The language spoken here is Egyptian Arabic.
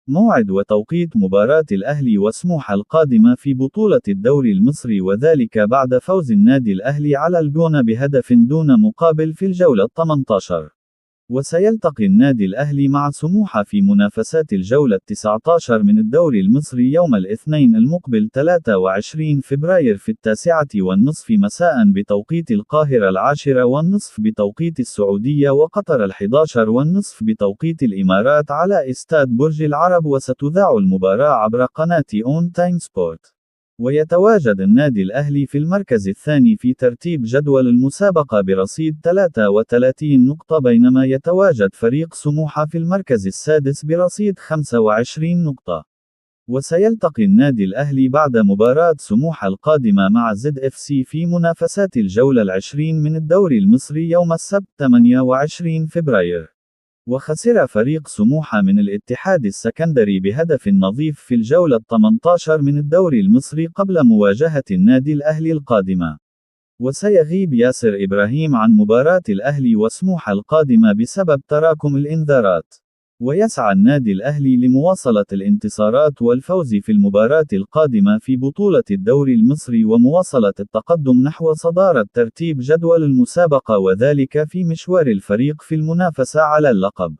موعد وتوقيت مباراة الأهلي وسموحة القادمة في بطولة الدوري المصري، وذلك بعد فوز النادي الأهلي على الجونة بهدف دون مقابل في الجولة 18. وسيلتقي النادي الأهلي مع سموحة في منافسات الجولة 19 من الدوري المصري يوم الاثنين المقبل 23 فبراير في 9:30 مساء بتوقيت القاهرة، 10:30 بتوقيت السعودية، وقطر 11:30 بتوقيت الإمارات على استاد برج العرب. وستذاع المباراة عبر قناة أون تايم سبورت. ويتواجد النادي الأهلي في المركز الثاني في ترتيب جدول المسابقة برصيد 33 نقطة، بينما يتواجد فريق سموحة في المركز السادس برصيد 25 نقطة. وسيلتقي النادي الأهلي بعد مباراة سموحة القادمة مع زد اف سي في منافسات الجولة 20 من الدوري المصري يوم السبت 28 فبراير. وخسر فريق سموحة من الاتحاد السكندري بهدف نظيف في الجولة 18 من الدوري المصري قبل مواجهة النادي الأهلي القادمة. وسيغيب ياسر إبراهيم عن مباراة الأهلي وسموحة القادمة بسبب تراكم الإنذارات. ويسعى النادي الأهلي لمواصلة الانتصارات والفوز في المباراة القادمة في بطولة الدوري المصري ومواصلة التقدم نحو صدارة ترتيب جدول المسابقة، وذلك في مشوار الفريق في المنافسة على اللقب.